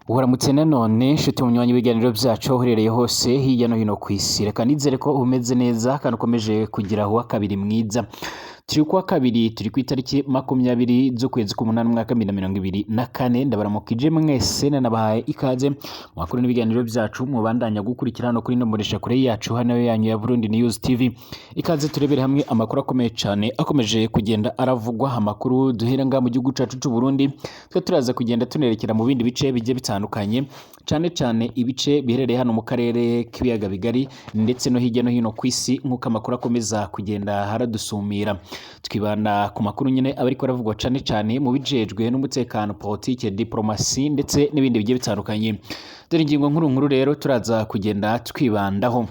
Uramutse nanone nshuti munywanyi w'ibiganiro byacu aho uherereye hose hirya no hino ku isi, reka nizere ko umeze neza kandi ukomeje kugira uwa kabiri mwiza. Turi kuwa kabiri, turi ku itariki 20 z'ukwezi k'umunani, umwaka 2024. Ndabaramukije mwese, nanabahaye ikaze mu makuru n'ibiganiro byacu mubandanya gukurikira hano kuri ino kure yacu, hano yanyu ya Burundi News TV. Ikaze turebere hamwe amakuru akomeye cyane akomeje kugenda aravugwa, amakuru duhera ngaha mu gihugu cacu c'u Burundi, twe turaza kugenda tunerekera mu bindi bice bigiye bitandukanye, cyane cyane ibice biherereye hano mu karere k'ibiyaga bigari ndetse no hirya no hino ku isi, nk'uko amakuru akomeza kugenda haradusumira. Twibanda ku makuru nyine aba ariko aravugwa cyane cyane mu bijejwe n'umutekano, politike, diplomasi ndetse n'ibindi bigiye bitandukanye. Dore ingingo nkuru nkuru rero turaza kugenda twibandaho.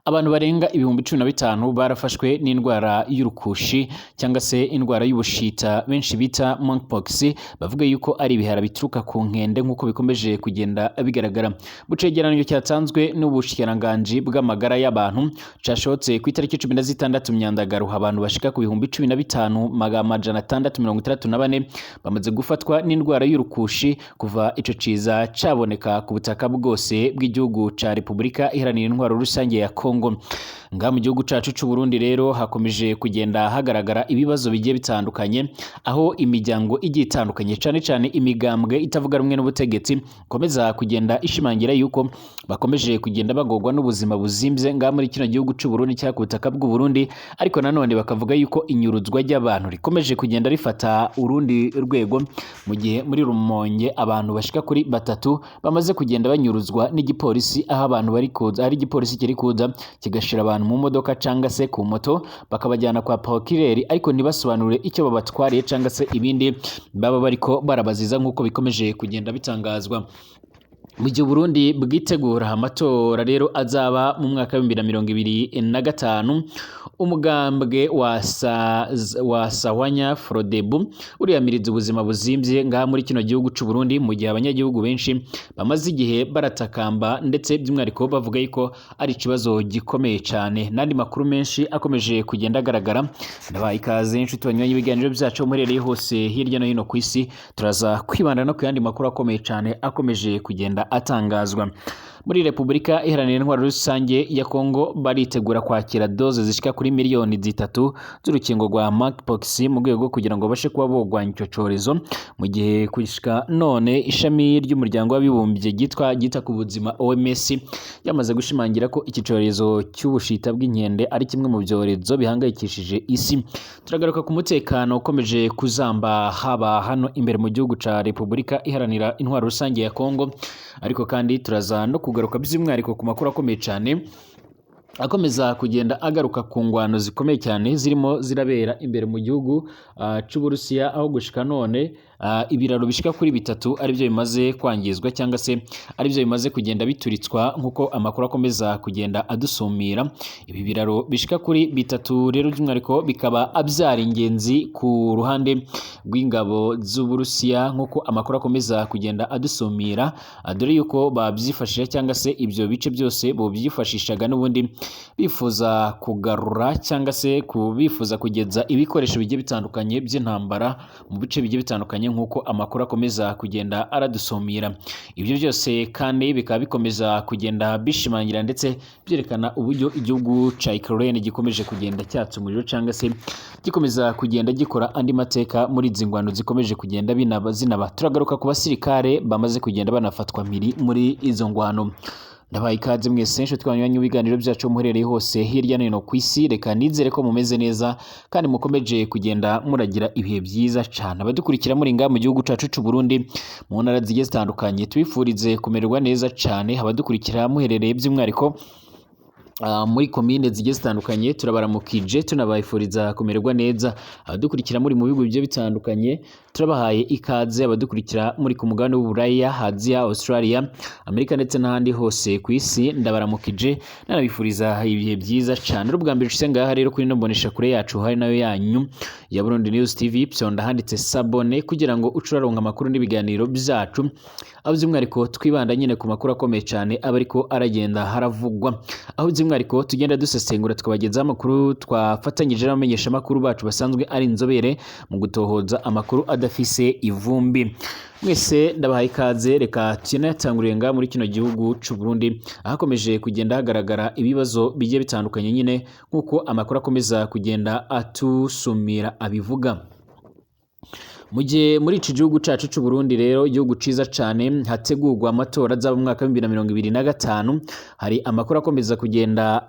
Abantu barenga 15,000 barafashwe n'indwara y'urukushi cyangwa se indwara y'ubushita benshi bita monkeypox, bavuga yuko ari ibihara bituruka ku nkende, nk'uko bikomeje kugenda bigaragara mu cegeranyo cyatanzwe n'ubushikiranganji bw'amagara y'abantu cashotse ku itariki 16 Myandagaro. Abantu bashika ku 15,664 bamaze gufatwa n'indwara y'urukushi kuva ico ciza caboneka ku butaka bwose bw'igihugu ca Repubulika Iharanira Intwaro Rusange ya Kongo. Ngaha mu gihugu cacu c'u Burundi rero hakomeje kugenda hagaragara ibibazo bigiye bitandukanye, aho imiryango igiye itandukanye, cane cane imigambwe itavuga rumwe n'ubutegetsi, ikomeza kugenda ishimangira yuko bakomeje kugenda bagorwa n'ubuzima buzimvye ngaha muri kino gihugu c'u Burundi cyangwa ku butaka bw'u Burundi. Ariko nanone bakavuga yuko inyuruzwa ry'abantu rikomeje kugenda rifata urundi rwego, mu gihe muri Rumonge abantu bashika kuri batatu bamaze kugenda banyuruzwa n'igipolisi, aho abantu bari kuza, ari igipolisi kiri kuza kigashira abantu mu modoka cyangwa se ku moto, bakabajyana kwa procureur, ariko ntibasobanure icyo babatwariye cyangwa se ibindi baba bariko barabaziza, nk'uko bikomeje kugenda bitangazwa. Mu gihe Burundi bwitegura amatora rero azaba mu mwaka wa 2025, umugambwe wa Sahwanya Frodebu uriyamiriza ubuzima buzimvye ngaha muri kino gihugu c'u Burundi, mu gihe abanyagihugu benshi bamaze igihe baratakamba, ndetse by'umwihariko bavuga yuko ari ikibazo gikomeye cyane, n'andi makuru menshi akomeje kugenda agaragara. Ndabaye ikaze inshuti banywanyi ibiganiro byacu muherereye hose hirya no hino ku isi. Turaza kwibanda no ku yandi makuru akomeye cyane akomeje kugenda atangazwa. Muri Repubulika Iharanira Intwaro Rusange ya Kongo baritegura kwakira doze zishika kuri miliyoni 3 z'urukingo rwa monkeypox mu rwego rwo kugira ngo babashe kuba bogwanya icyo cyorezo, mu gihe gushika none ishami ry'umuryango w'abibumbye ryitwa ryita ku buzima, OMS, yamaze gushimangira ko iki cyorezo cy'ubushita bw'inkende ari kimwe mu byorezo bihangayikishije isi. Turagaruka ku mutekano ukomeje kuzamba haba hano imbere mu gihugu ca Repubulika Iharanira Intwaro Rusange ya Kongo, ariko kandi turaza no kugaruka by'umwihariko ku makuru akomeye cyane akomeza kugenda agaruka ku ngwano zikomeye cyane zirimo zirabera imbere mu gihugu c'Uburusiya, aho gushika none ibiraro bishika kuri bitatu aribyo bimaze kwangizwa cyangwa se aribyo bimaze kugenda bituritswa, nk'uko amakuru akomeza kugenda adusumira. Ibi biraro bishika kuri bitatu rero by'umwihariko bikaba abyara ingenzi ku ruhande rw'ingabo z'Uburusiya, nk'uko amakuru akomeza kugenda adusumira, dore yuko babyifashisha cyangwa se ibyo bice byose bobyifashishaga n'ubundi bifuza kugarura cyangwa se bifuza kugeza ibikoresho bigiye bitandukanye by'intambara mu bice bigiye bitandukanye, nk'uko amakuru akomeza kugenda aradusumira. Ibyo byose kandi bikaba bikomeza kugenda bishimangira ndetse byerekana uburyo igihugu ca Ukraine gikomeje kugenda cyatsa umuriro cyangwa se gikomeza kugenda gikora andi mateka muri izi ngwano zikomeje kugenda binaba zinaba. Turagaruka ku basirikare bamaze kugenda banafatwa mpiri muri izo ngwano. Ndabaye ikaze mwese nshuti twanyuranye ibiganiro byacu muherereye hose hirya no hino ku isi. Reka nizere ko mumeze neza kandi mukomeje kugenda muragira ibihe byiza cyane. Abadukurikira muri ngaha mu gihugu cacu c'u Burundi mu ntara zigiye zitandukanye, tubifurize kumererwa neza cyane. Abadukurikira muherereye by'umwihariko muri komine zigiye zitandukanye, turabaramukije tunabifuriza kumererwa neza. Abadukurikira muri mu bihugu bigiye bitandukanye, turabahaye ikaze. Abadukurikira muri ku mugabane w'Uburaya, Aziya, Australia, Amerika ndetse n'ahandi hose ku isi, ndabaramukije nanabifuriza ibihe byiza cyane. Ari ubwa mbere ushitse ngaha rero kuri ino mbonesha kure yacu hari nayo yanyu ya Burundi News TV, fyonda handitse s'abonner kugira ngo uce uraronka amakuru n'ibiganiro byacu, aho by'umwihariko twibanda nyine ku makuru akomeye cyane aba ariko aragenda haravugwa, aho by'umwihariko by'umwihariko tugenda dusesengura tukabagezaho amakuru twafatanyije n'abamenyeshamakuru bacu basanzwe ari inzobere mu gutohoza amakuru adafise ivumbi. Mwese ndabahaye ikaze. Reka tunatangurire ngaha muri kino gihugu c'u Burundi, ahakomeje kugenda hagaragara ibibazo bigiye bitandukanye nyine nk'uko amakuru akomeza kugenda atusumira abivuga. Mu gihe muri iki gihugu cacu c'u Burundi rero, igihugu ciza cane, hategurwa amatora azaba mu mwaka wa 2025, hari amakuru akomeza kugenda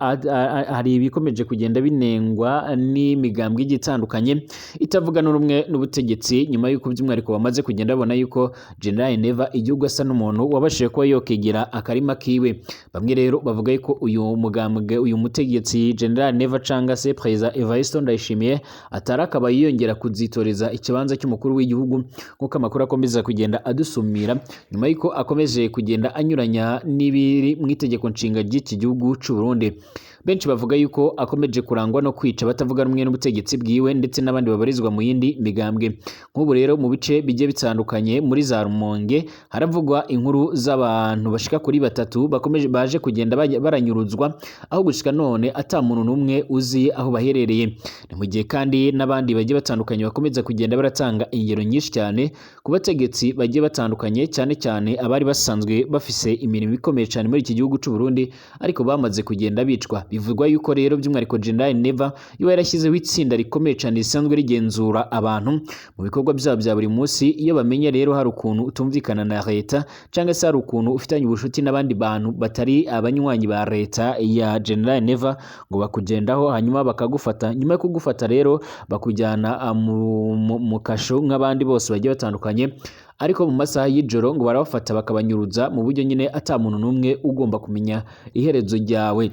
hari ibikomeje kugenda binengwa n'imigambwe igiye itandukanye itavuga n'urumwe n'ubutegetsi, nyuma y'uko by'umwihariko bamaze kugenda babona yuko General Neva igihugu asa n'umuntu wabashije kuba yokigira akarima kiwe. Bamwe rero bavuga yuko uyu mugambwe, uyu mutegetsi General Neva canga se Perezida Evariste Ndayishimiye, atari akaba yiyongera kuzitoreza ikibanza cy'umukuru w'igihugu, nk'uko amakuru akomeza kugenda adusumira, nyuma y'uko akomeje kugenda anyuranya n'ibiri mu itegeko nshinga ry'iki gihugu c'u Burundi. Benshi bavuga yuko akomeje kurangwa no kwica abatavuga rumwe n'ubutegetsi bwiwe ndetse n'abandi babarizwa mu yindi migambwe. Nk'ubu rero mu bice bigiye bitandukanye muri za Rumonge haravugwa inkuru z'abantu bashika kuri batatu bakomeje baje kugenda baranyuruzwa, aho gushika none ata muntu n'umwe uzi aho baherereye. Ni mu gihe kandi n'abandi bagiye batandukanye bakomeza kugenda baratanga ingero nyinshi cyane ku bategetsi bagiye batandukanye, cyane cyane abari basanzwe bafise imirimo ikomeye cyane muri iki gihugu c'u Burundi ariko bamaze kugenda bicwa. Bivugwa yuko rero by'umwihariko General Neva iba yarashyizeho itsinda rikomeye cyane risanzwe rigenzura abantu mu bikorwa byabo bya buri munsi. Iyo bamenye rero hari ukuntu utumvikana na leta cyangwa se hari ukuntu ufitanye ubucuti n'abandi bantu batari abanywanyi ba leta ya General Neva, ngo bakugendaho hanyuma bakagufata. Nyuma yo kugufata rero bakujyana mu kasho nk'abandi bose bagiye batandukanye, ariko mu masaha y'ijoro ngo barabafata bakabanyuruza mu buryo nyine ata muntu n'umwe ugomba kumenya iherezo ryawe.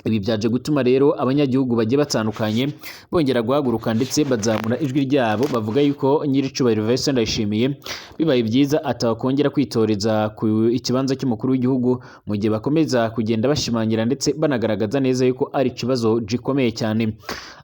Ibi byaje gutuma rero abanyagihugu bagiye batandukanye bongera guhaguruka ndetse bazamura ijwi ryabo, bavuga yuko nyiricubahiro Evariste Ndayishimiye bibaye byiza atakongera kwitoreza ku ikibanza cy'umukuru w'igihugu, mu gihe bakomeza kugenda bashimangira ndetse banagaragaza neza yuko ari ikibazo gikomeye cyane.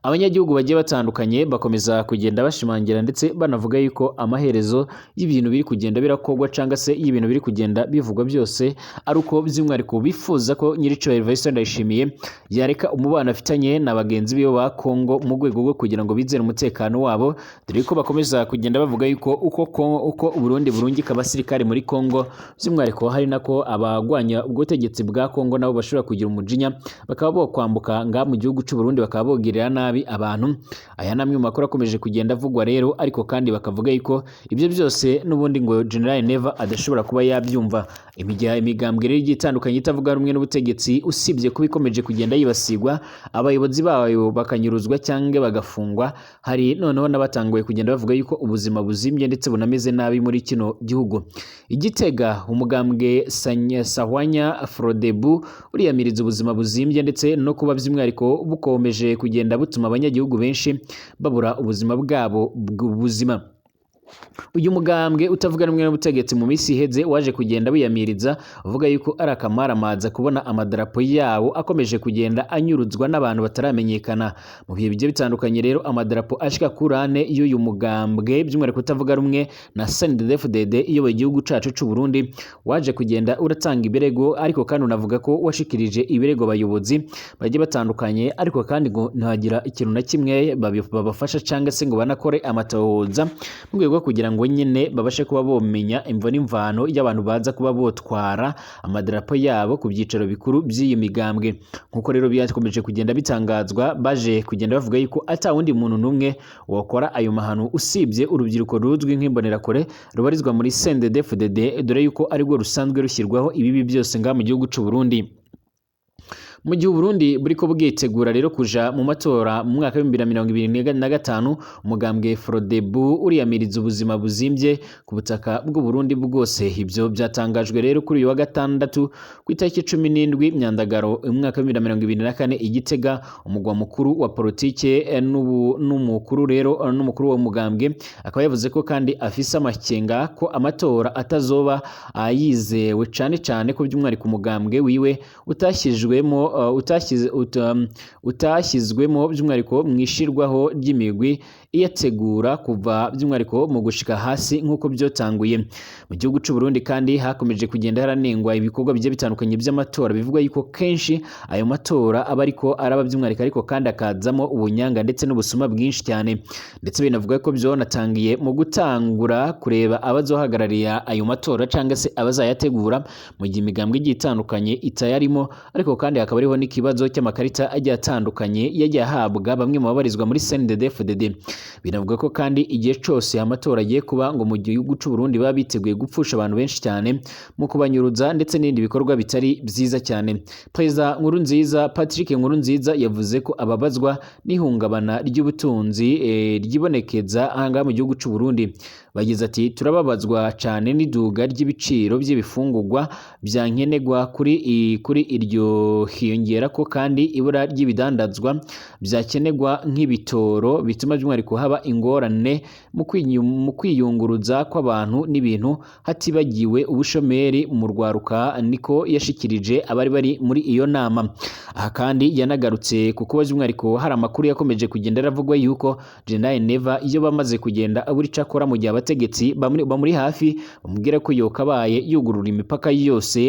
Abanyagihugu bagiye batandukanye bakomeza kugenda bashimangira ndetse banavuga yuko amaherezo y'ibintu biri kugenda birakogwa cyangwa se y'ibintu biri kugenda bivugwa byose ari uko by'umwihariko bifuza ko nyiricubahiro Evariste Ndayishimiye yareka umubano afitanye na bagenzi be ba Kongo mu rwego rwo kugira ngo bizere umutekano wabo, dore ko bakomeza kugenda bavuga yuko uko Burundi burungika abasirikare muri Kongo, by'umwihariko hari nako abagwanya ubutegetsi bwa Kongo nabo bashobora kugira umujinya bakaba bokwambuka nga mu gihugu c'u Burundi bakaba bogirira nabi abantu. Aya namwe mu makuru akomeje kugenda avugwa rero, ariko kandi bakavuga yuko ibyo byose n'ubundi ngo General Neva adashobora kuba yabyumva. Imigambwe rero igiye itandukanye itavuga rumwe n'ubutegetsi, usibye kuba ikomeje kugenda yibasirwa, abayobozi bayo bakanyuruzwa cyangwa bagafungwa, hari noneho n'abatanguye kugenda bavuga yuko ubuzima buzimbye ndetse bunameze nabi muri kino gihugu. Igitega umugambwe Sahwanya Frodebu uriyamiriza ubuzima buzimbye ndetse no kuba by'umwihariko bukomeje kugenda butuma abanyagihugu benshi babura ubuzima bwabo bw'ubuzima. Uyu mugambwe utavuga rumwe n'ubutegetsi mu minsi iheze waje kugenda wiyamiriza uvuga yuko ari akamaramaza kubona amadarapo yawo akomeje kugenda anyuruzwa n'abantu bataramenyekana. Mu bihe bigiye bitandukanye rero amadarapo ashika kuri ane y'uyu mugambwe by'umwihariko utavuga rumwe na CNDD-FDD iyoboye igihugu cacu c'u Burundi waje kugenda uratanga ibirego, ariko kandi unavuga ko washikirije ibirego abayobozi bagiye batandukanye, ariko kandi ngo ntihagira ikintu na kimwe babafasha cyangwa se ngo banakore amatohoza mu rwego rwo kugira ngo nyine babashe kuba bomenya imvo n'imvano y'abantu baza kuba botwara amadarapo yabo ku byicaro bikuru by'iyi migambwe. Nk'uko rero byakomeje kugenda bitangazwa, baje kugenda bavuga yuko ata wundi muntu n'umwe wakora ayo mahano usibye urubyiruko ruzwi nk'imbonerakure rubarizwa muri CNDD-FDD, dore yuko arirwo rusanzwe rushyirwaho ibibi byose ngaha mu gihugu c'u Burundi. Mu gihe Burundi buriko bwitegura rero kuja mu matora mu mwaka wa 2025, umugambwe Frodebu uriyamiriza ubuzima buzimbye ku butaka bw'u Burundi bwose. Ibyo byatangajwe rero kuri uyu wa gatandatu ku itariki 17 Myandagaro umwaka wa 2024 i Gitega, umugwa mukuru wa politike, n'umukuru rero n'umukuru wa mugambwe akaba yavuze ko kandi afise amakenga ko amatora atazoba ayizewe, cane cane ko by'umwihariko umugambwe wiwe utashyizwemo utashyizwemo by'umwihariko mu ishirwaho ry'imigwi iyategura kuva by'umwihariko mu gushika hasi nk'uko byotanguye. Mu gihugu c'u Burundi kandi hakomeje kugenda haranengwa ibikorwa bigiye bitandukanye by'amatora, bivugwa yuko kenshi ayo matora aba ariko araba by'umwihariko, ariko kandi akazamo ubunyanga ndetse n'ubusuma bwinshi cyane, ndetse binavuga ko byonatangiye mu gutangura kureba abazohagararira ayo matora cyangwa se abazayategura, mu gihe imigambwe igiye itandukanye itayarimo. Ariko kandi hakaba hariho n'ikibazo cy'amakarita agiye atandukanye yagiye ahabwa bamwe mu babarizwa muri CNDD-FDD. Binavuga ko kandi igihe cose amatora agiye kuba, ngo mu gihugu c'u Burundi baba biteguye gupfusha abantu benshi cyane mu kubanyuruza ndetse n'ibindi bikorwa bitari byiza cyane. Perezida Nkurunziza, Patrick Nkurunziza, yavuze ko ababazwa n'ihungabana ry'ubutunzi ryibonekeza ahangaha mu gihugu c'u Burundi. Bagize ati: turababazwa cyane n'iduga ry'ibiciro by'ibifungurwa bya nkenerwa, kuri iryo hiyongera ko kandi ibura ry'ibidandazwa byakenerwa nk'ibitoro, bituma by'umwihariko haba ingorane mu kwiyunguruza kw'abantu n'ibintu, hatibagiwe ubushomeri mu rwaruka, niko yashikirije abari bari muri iyo nama. Aha kandi yanagarutse ku kuba by'umwihariko hari amakuru yakomeje kugenda aravugwa yuko General Neva iyo bamaze kugenda abura ico akora, mu gihe abategetsi bamuri hafi bamubwira ko yokabaye yugurura imipaka yose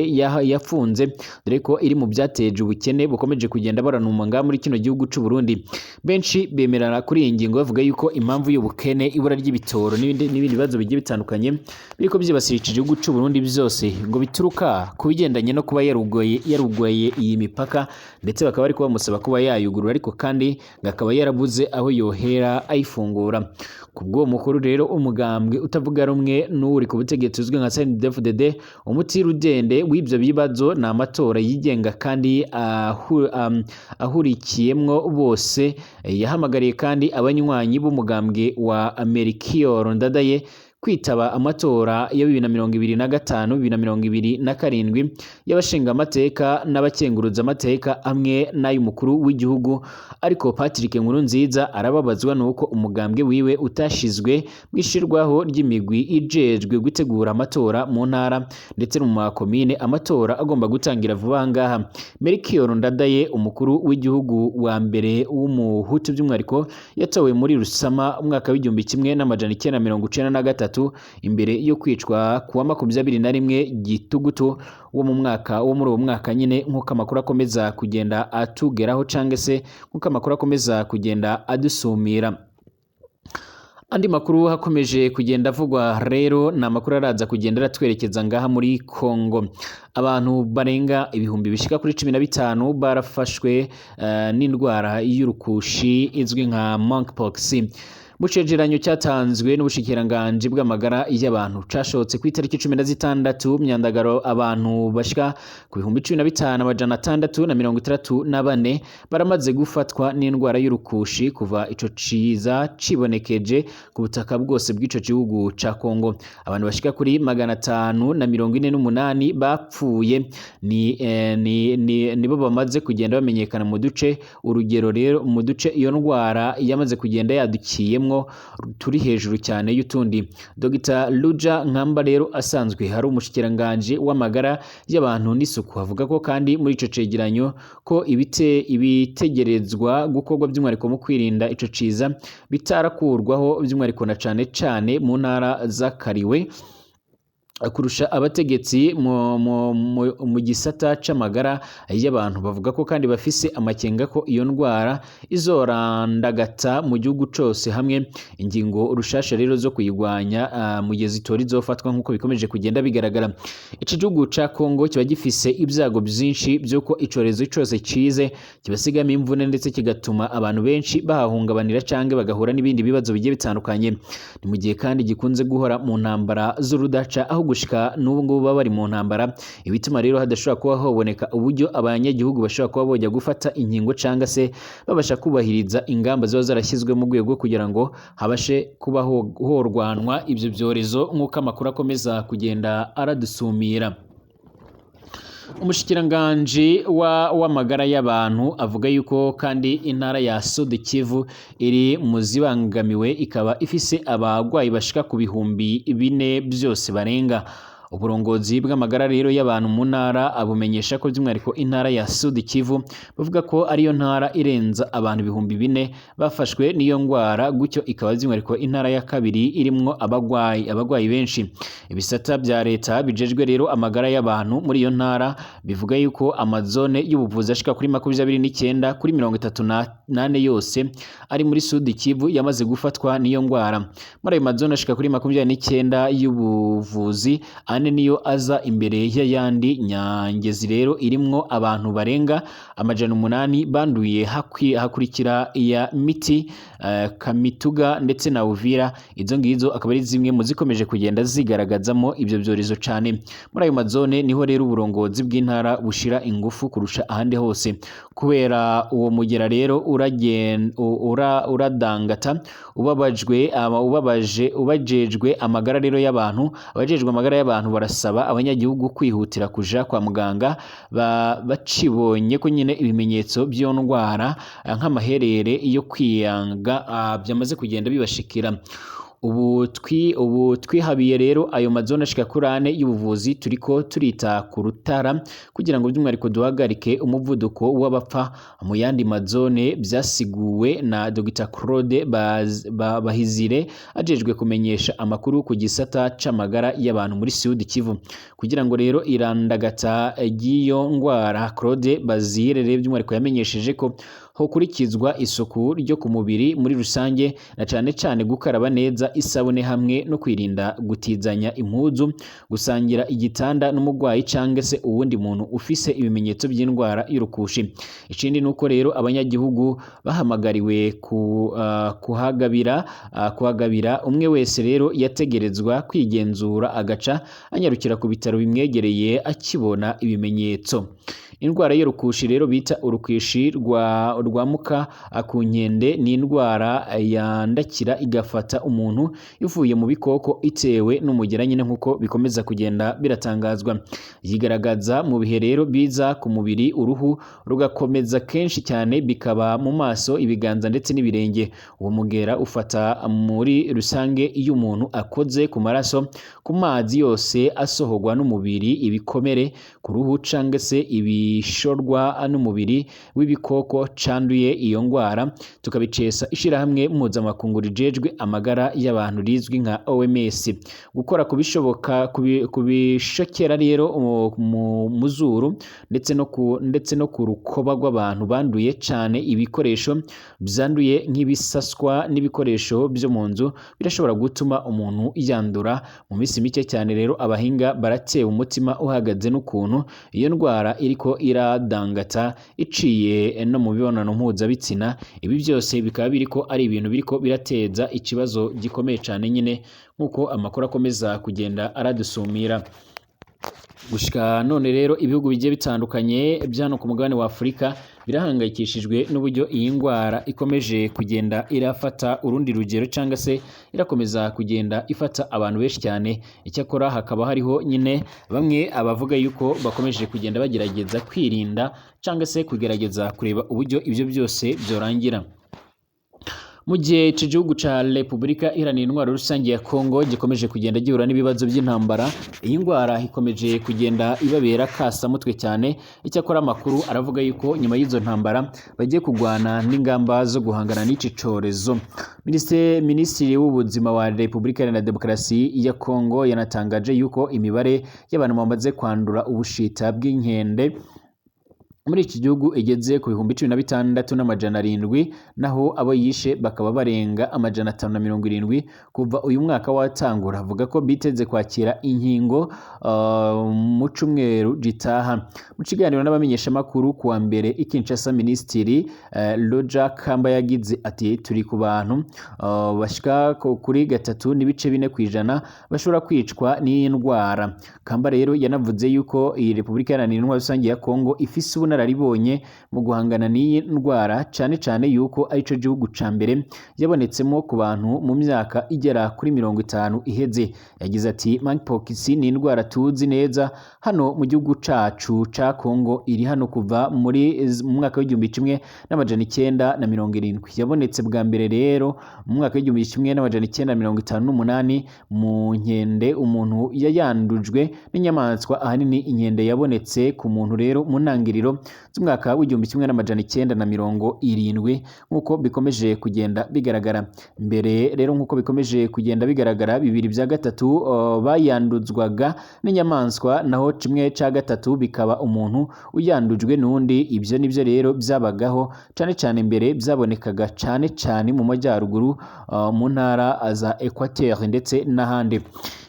yafunze, dore ko iri mu byateje ubukene bukomeje kugenda baranuma ngaha muri kino gihugu c'u Burundi. Benshi bemerana kuri iyi ngingo, bavuga yuko impamvu y'ubukene, ibura ry'ibitoro n'ibindi bibazo bigiye bitandukanye biriko byibasira iki gihugu c'u Burundi byose ngo bituruka ku bigendanye no kuba yarugoye iyi mipaka, ndetse bakaba bariko bamusaba kuba yayugurura, ariko kandi ngo akaba yarabuze aho yohera ayifungura. Ku bw'uwo mukuru rero, umugambwe utavuga rumwe n'uri ku butegetsi uzwi nka CNDD-FDD, umuti rudende w'ibyo bibazo ni amatora yigenga kandi ahurikiyemwo bose. Yahamagariye kandi abanywanyi b'umugambwe wa Melchior Ndadaye kwitaba amatora ya 2025, 2027 y'abashingamateka n'abakenguruzamateka hamwe n'ay'umukuru w'igihugu. Ariko Patrick Nkurunziza arababazwa nuko umugambwe wiwe utashizwe mu ishirwaho ry'imigwi ijejwe gutegura amatora mu ntara ndetse no mu makomine, amatora agomba gutangira vuba ngaha. Melchior Ndadaye, umukuru w'igihugu wa mbere w'umuhutu by'umwihariko, yatowe muri Rusama umwaka w'1993, imbere yo kwicwa kuwa 21 Gitugutu wo mu mwaka wo muri uwo mwaka nyine, nk'uko amakuru akomeza kugenda atugeraho cyangwa se nk'uko amakuru akomeza kugenda adusumira. Andi makuru hakomeje kugenda avugwa rero ni amakuru araza kugenda aratwerekeza ngaha muri Kongo. Abantu barenga ibihumbi bishika kuri 15 barafashwe n'indwara y'urukushi izwi nka monkeypox. Mu cegeranyo cyatanzwe n'ubushikiranganji bw'amagara y'abantu cashotse ku itariki 16 Myandagaro, abantu bashika ku 15,664 baramaze gufatwa n'indwara y'urukushi kuva ico ciza cibonekeje ku butaka bwose bw'ico gihugu ca Kongo. Abantu bashika kuri 548 bapfuye nibo bamaze kugenda bamenyekana mu duce, urugero rero mu duce iyo ndwara yamaze kugenda yadukiyemwo turi hejuru cyane y'utundi. Dr Luja Nkamba rero asanzwe hari umushikiranganje w'amagara y'abantu n'isuku, avuga ko kandi muri ico cegeranyo ko ibitegerezwa gukorwa by'umwihariko mu kwirinda ico ciza bitarakurwaho, by'umwihariko na cane cane mu ntara zakariwe kurusha. Abategetsi mu gisata c'amagara y'abantu bavuga ko kandi bafise amakenga ko iyo ndwara izorandagata mu gihugu cose, hamwe ingingo rushasha rero zo kuyigwanya mu gihe zitora izofatwa, nk'uko bikomeje kugenda bigaragara. Ico gihugu ca Kongo kiba gifise ibyago byinshi by'uko icorezo cose cize kibasigamo imvune, ndetse kigatuma abantu benshi bahahungabanira canke bagahura n'ibindi bibazo bigiye bitandukanye. Ni mu gihe kandi gikunze guhora mu ntambara z'urudaca, aho gushika n'ubu ngubu baba bari mu ntambara, ibituma rero hadashobora kuba hoboneka uburyo abanyagihugu bashobora kuba bojya gufata inkingo cyangwa se babasha kubahiriza ingamba ziba zarashyizwe mu rwego kugira ngo habashe kuba horwanwa ibyo byorezo, nk'uko amakuru akomeza kugenda aradusumira. Umushikiranganji w'amagara y'abantu avuga yuko kandi intara ya Sud Kivu iri mu zibangamiwe, ikaba ifise abagwayi bashika ku 4,000 byose barenga. Uburongozi bw'amagara rero y'abantu mu ntara abumenyesha ko by'umwihariko intara ya Sud Kivu bavuga ko ariyo ntara irenza abantu 4000 bafashwe n'iyo ngwara, gutyo ikaba by'umwihariko intara ya kabiri irimwo abagwayi benshi. Ibisata bya leta bijejwe rero amagara y'abantu muri iyo ntara bivuga yuko amazone y'ubuvuzi ashika kuri 29 kuri 34 yose ari muri Sud Kivu yamaze gufatwa n'iyo ngwara. Muri ayo mazone ashika kuri 29 y'ubuvuzi, ane niyo aza imbere y'ayandi. Nyangezi rero irimwo abantu barenga 800 banduye, hakurikira iya Miti, Kamituga ndetse na Uvira. Izo ngizo akaba ari zimwe mu zikomeje kugenda zigaragazamo ibyo byorezo cane. Muri ayo mazone niho rero uburongozi bw'intara bushira ingufu kurusha ahandi hose, kubera uwo mugera rero uradangata ubabajwe ubabaje ubajejwe amagara rero y'abantu. Abajejwe amagara y'abantu barasaba abanyagihugu kwihutira kuja kwa muganga bacibonye ko nyine ibimenyetso by'iyo ndwara, nk'amaherere yo kwiyanga, byamaze kugenda bibashikira. Ubu twihabiye rero ayo mazone ashika kuri ane y'ubuvuzi, turiko turita ku rutara kugira ngo by'umwihariko duhagarike umuvuduko w'abapfa mu yandi mazone, byasiguwe na Dr Claude Bahizire ajejwe kumenyesha amakuru ku gisata c'amagara y'abantu muri Sud Kivu. Kugira ngo rero irandagata ry'iyo ngwara, Claude Bazire rero by'umwihariko yamenyesheje ko hokurikizwa isuku ryo ku mubiri muri rusange, na cane cane gukaraba neza isabune hamwe no kwirinda gutizanya impuzu, gusangira igitanda n'umurwayi canke se uwundi muntu ufise ibimenyetso by'indwara y'urukushi. Ikindi nuko rero abanyagihugu bahamagariwe kuhagabira. Umwe wese rero yategerezwa kwigenzura agaca anyarukira ku bitaro bimwegereye akibona ibimenyetso. Indwara y'urukushi rero bita urukushi rwa muka ku nkende ni indwara yandakira igafata umuntu ivuye mu bikoko itewe n'umugera nyine, nk'uko bikomeza kugenda biratangazwa. Yigaragaza mu bihe rero biza ku mubiri, uruhu rugakomeza kenshi cyane bikaba mu maso, ibiganza ndetse n'ibirenge. Uwo mugera ufata muri rusange iyo umuntu akoze ku maraso, ku mazi yose asohorwa n'umubiri, ibikomere ku ruhu canke se ibishorwa n'umubiri w'ibikoko canduye iyo ngwara, tukabicesa ishirahamwe mpuzamakungu rijejwe amagara y'abantu rizwi nka OMS. Gukora kubishoboka kubishokera rero mu muzuru ndetse no ku rukoba rw'abantu banduye cane, ibikoresho byanduye nk'ibisaswa n'ibikoresho byo mu nzu birashobora gutuma umuntu yandura. Mu minsi mike cyane rero abahinga baratewe umutima uhagaze n'ukuntu iyo ndwara iriko iradangata iciye no mu mibonano mpuzabitsina. Ibi byose bikaba biriko ari ibintu biriko birateza ikibazo gikomeye cyane nyine, nk'uko amakuru akomeza kugenda aradusumira. Gushika none rero ibihugu bigiye bitandukanye byano ku mugabane wa Afurika birahangayikishijwe n'uburyo iyi ndwara ikomeje kugenda irafata urundi rugero cyangwa se irakomeza kugenda ifata abantu benshi cyane. Icyakora hakaba hariho nyine bamwe abavuga yuko bakomeje kugenda bagerageza kwirinda cyangwa se kugerageza kureba uburyo ibyo byose byorangira. Mu gihe ico gihugu ca Repubulika Iharanira Intwaro Rusange ya Kongo gikomeje kugenda gihura n'ibibazo by'intambara, iyi ndwara ikomeje kugenda ibabera kasamutwe cyane. Icyakora amakuru aravuga yuko nyuma y'izo ntambara bagiye kugwana n'ingamba zo guhangana n'iki corezo. Minisitiri w'ubuzima wa Repubulika Iharanira Demokarasi ya Kongo yanatangaje yuko imibare y'abantu bamaze kwandura ubushita bw'inkende muri iki gihugu igeze ku 16,700, naho abo yishe bakaba barenga 570 kuva uyu mwaka watangura. Avuga ko biteze kwakira inkingo mu cumweru gitaha. Mu kiganiro n'abamenyeshamakuru kuwa mbere i Kinshasa, Minisitiri Roger Kamba yagize ati: turi ku bantu bashika kuri 3.4% bashobora kwicwa n'iyi ndwara. Kamba rero yanavuze yuko iyi Repubulika Iharanira Intwaro Rusange ya Kongo ifise ubunararibonye mu guhangana n'iyi ndwara, cane cane yuko arico gihugu ca mbere yabonetsemo ku bantu mu myaka igera kuri 50 iheze. Yagize ati monkeypox ni indwara tuzi neza hano mu gihugu cacu ca Kongo, iri hano kuva muri mu mwaka w'1970. Yabonetse bwa mbere rero mu mwaka w'1958 mu nkende. Umuntu yayandujwe n'inyamaswa, ahanini inkende. Yabonetse ku muntu rero mu ntangiriro z'umwaka w'1970, nk'uko bikomeje kugenda bigaragara. Mbere rero, nk'uko bikomeje kugenda bigaragara, bibiri bya gatatu bayanduzwaga n'inyamaswa, naho kimwe cya gatatu bikaba umuntu uyandujwe n'undi. Ibyo nibyo rero byabagaho cane cane mbere, byabonekaga cane cane mu majyaruguru, mu ntara za Equateur ndetse n'ahandi.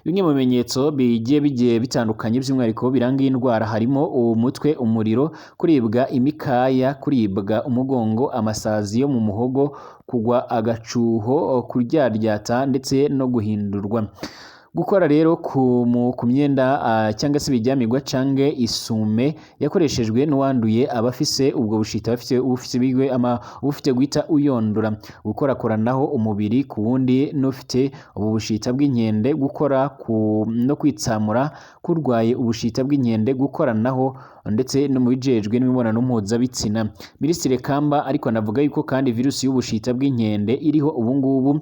Bimwe mu bimenyetso bigiye bitandukanye by'umwihariko biranga iyi ndwara harimo umutwe, umuriro, kuribwa imikaya, kuribwa umugongo, amasazi yo mu muhogo, kugwa agacuho, kuryaryata ndetse no guhindurwa. Gukora rero ku myenda cyangwa se ibijyamirwa canke isume yakoreshejwe n'uwanduye, abafise ubwo bushita bafite ubufise bigwe ama ubufite guhita uyondora. Gukorakoranaho umubiri ku wundi n'ufite ubu bushita bw'inkende, gukora ku no kwitsamura kurwaye ubushita bw'inkende, gukoranaho ndetse no mu bijejwe n'imibonano mpuzabitsina. Minisitiri Kamba ariko anavuga yuko kandi virusi y'ubushita bw'inkende iriho ubu ngubu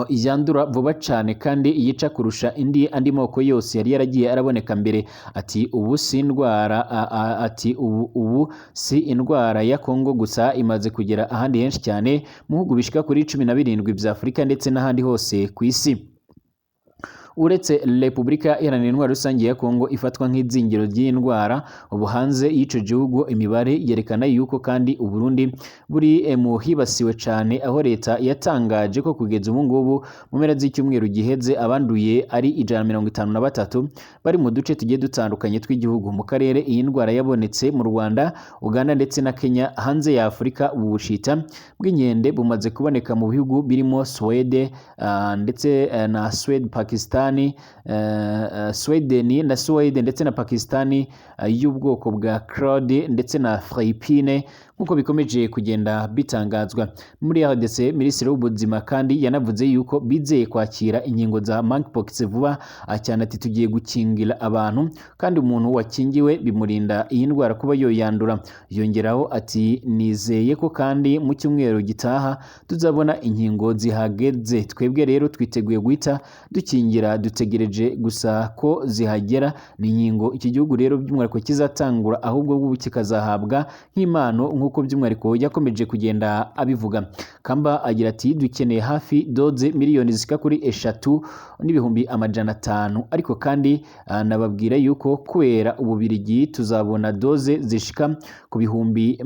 yandura vuba cane kandi yica kurusha indi andi moko yose yari yaragiye araboneka mbere. Ati ubu si indwara ati ubu si indwara ya Kongo gusa, imaze kugera ahandi henshi cyane mu bihugu bishika kuri 17 vya Afurika ndetse n'ahandi hose ku isi. Uretse Repubulika Iharanira Intwaro Rusange ya Kongo ifatwa nk'izingiro ry'iyi ndwara, ubu hanze y'ico gihugu imibare yerekana yuko kandi Uburundi buri mu hibasiwe cane, aho leta yatangaje ko kugeza ubu ngubu mu mpera z'icyumweru giheze abanduye ari 153 bari mu duce tugiye dutandukanye tw'igihugu. Mu karere iyi ndwara yabonetse mu Rwanda, Uganda ndetse na Kenya. Hanze ya Afurika ubu bushita bw'inkende bumaze kuboneka mu bihugu birimo Suwede ndetse na Suwede, Pakistan, Sweden na Suwede ndetse na Pakistani y'ubwoko bwa Claude ndetse na Philippine, nk'uko bikomeje kugenda bitangazwa. Muri RDC, Minisitiri w'Ubuzima kandi yanavuze yuko bizeye kwakira inkingo za monkeypox vuba cyane. Ati tugiye gukingira abantu, kandi umuntu wakingiwe bimurinda iyi ndwara kuba yoyandura. Yongeraho ati nizeye ko kandi mu cyumweru gitaha tuzabona inkingo zihageze. Twebwe rero twiteguye guhita dukingira, dutegereje gusa ko zihagera. Ni inkingo iki gihugu rero by'umwihariko kizatangura ahubwo ubu kikazahabwa nk'impano, nk'uko by'umwihariko yakomeje kugenda abivuga. Kamba agira ati dukeneye hafi doze miliyoni zishika kuri 3,500,000, ariko kandi nababwira yuko kubera Ububirigi tuzabona doze zishika ku bihumbi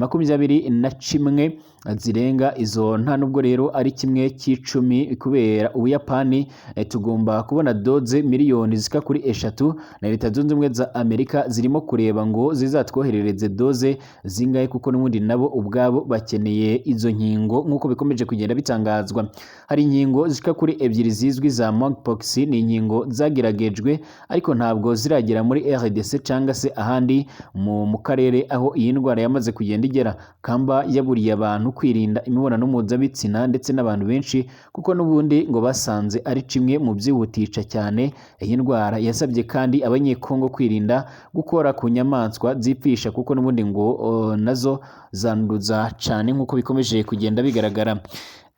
21 zirenga izo, nta nubwo rero ari 1/10. Kubera Ubuyapani tugomba kubona doze miliyoni zishika kuri 3, na Leta Zunze Ubumwe za Amerika zirimo kureba ngo zizatwoherereze doze zingahe, kuko n'ubundi nabo ubwabo bakeneye izo nkingo, nk'uko bikomeje kugenda bitangazwa. Hari inkingo zishika kuri 2 zizwi za monkeypox. Ni inkingo zageragejwe ariko ntabwo ziragera muri RDC cyangwa se ahandi mu karere aho iyi ndwara yamaze kugenda igera. Kamba yaburiye abantu kwirinda imibonano mpuzabitsina ndetse n'abantu benshi, kuko n'ubundi ngo basanze ari kimwe mu byihutisha cyane iyi ndwara. Yasabye kandi abanyekongo kwirinda gukora ku nyamaswa zipfisha, kuko n'ubundi ngo nazo zanduza cyane, nk'uko bikomeje kugenda bigaragara.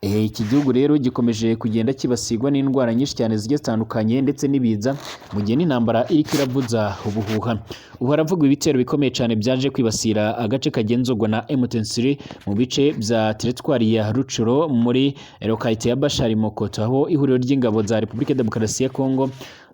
Iki gihugu rero gikomeje kugenda kibasirwa n'indwara nyinshi cyane zigiye zitandukanye ndetse n'ibiza, mu gihe n'intambara iriko iravuza ubuhuha. Ubu haravugwa ibitero bikomeye cyane byaje kwibasira agace kagenzurwa na M23 mu bice bya teritwari ya Rucuro muri lokalite ya Bashari Mokoto, aho ihuriro ry'ingabo za Repubulika Demokarasi ya Kongo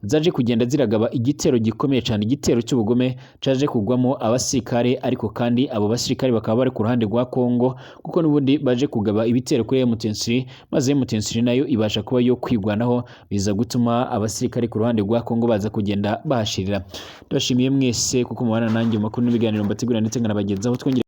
zaje kugenda ziragaba igitero gikomeye cyane, igitero cy'ubugome caje kugwamo abasirikare, ariko kandi abo basirikare bakaba bari ku ruhande rwa Kongo, kuko n'ubundi baje kugaba ibitero kuri M23, maze M23 nayo ibasha kuba yo kwigwanaho, biza gutuma abasirikare ku ruhande rwa Kongo baza kugenda bahashirira. Ndabashimiye mwese kuko mubana nanjye mu makuru n'ibiganiro mbategura ndetse nkanabagezaho. Twongere